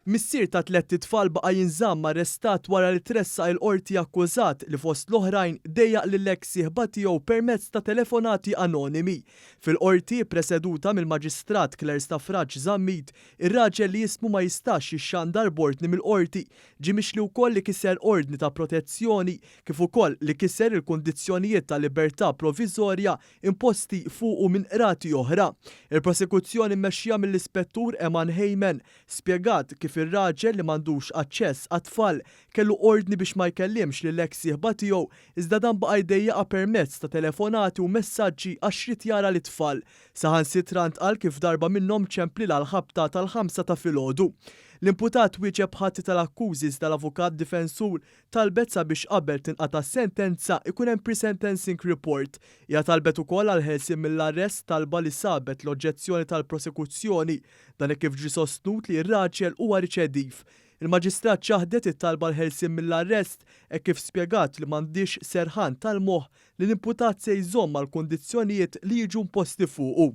Missier ta' tlett itfal baqa' jinżamm arrestat wara li tressaq il-Qorti akkużat li fost l-oħrajn dejjaq lill-eks sieħba tiegħu permezz ta' telefonati anonimi. Fil-Qorti, ippreseduta mill-Maġistrat Claire Stafrace Zammit, ir-raġel li ismu ma jistax jixxandar b'ordni mill-Qorti, ġie mixli wkoll li kiser ordni ta' protezzjoni kif ukoll li kiser il-kundizzjonijiet ta' libertà proviżorja imposti fuqu minn qrati oħra. Il-prosekuzzjoni mmexxija mill-Ispettur Eman Hayman spjegat kif ir-raġel li m'għandux aċċess għat-tfal kellu ordni biex ma jkellimx lill-eks sieħba tiegħu iżda dan baqa' jdejjaqha permezz ta' telefonati u messaġġi għax ried jara lit-tfal. Saħansitra ntqal kif darba minnhom ċemplilha għall-ħabta tal-ħamsa ta' filgħodu. L-imputat wieġeb ħati tal-akkużi iżda l-avukat difensur talbet sabiex qabel tinqata' s-sentenza jkun hemm pre-sentencing report. Hija talbet ukoll għall-ħelsien mill-arrest talba li sabet l-oġġezzjoni tal-prosekuzzjoni. Dan hekk kif ġie sostnut li r-raġel huwa riċediv. Il-Maġistrat ċaħdet it-talba għall-ħelsien mill-arrest hekk kif spjegat li m'għandhiex serħan tal-moħħ li l-imputat se jżomm mal-kundizzjonijiet li jiġu imposti fuqu.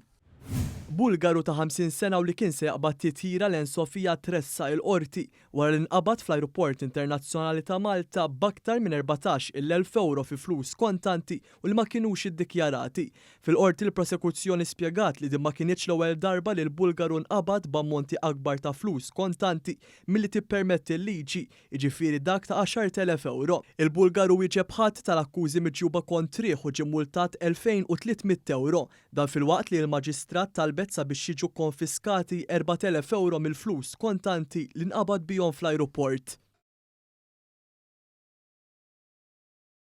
Bulgaru ta' 50 sena u li kien se jaqbad titjira lejn Sofia tressaq il-Qorti wara li nqabad fl-Ajruport Internazzjonali ta' Malta b'aktar minn 14,000 ewro fi flus kontanti u li ma kinux iddikjarati. Fil-Qorti l-Prosekuzzjoni spjegat li din ma kinitx l-ewwel darba li l-Bulgaru nqabad b'ammonti akbar ta' flus kontanti milli tippermetti l-liġi, jiġifieri dak ta' 10,000 ewro. Il-Bulgaru wieġeb ħati tal-akkużi miġjuba kontrih u ġie multat 2,300 ewro. Dan filwaqt li l-Maġistrat talbet sabiex jiġu kkonfiskati 4,000 ewro mill-flus kontanti li nqabad bihom fl-ajruport.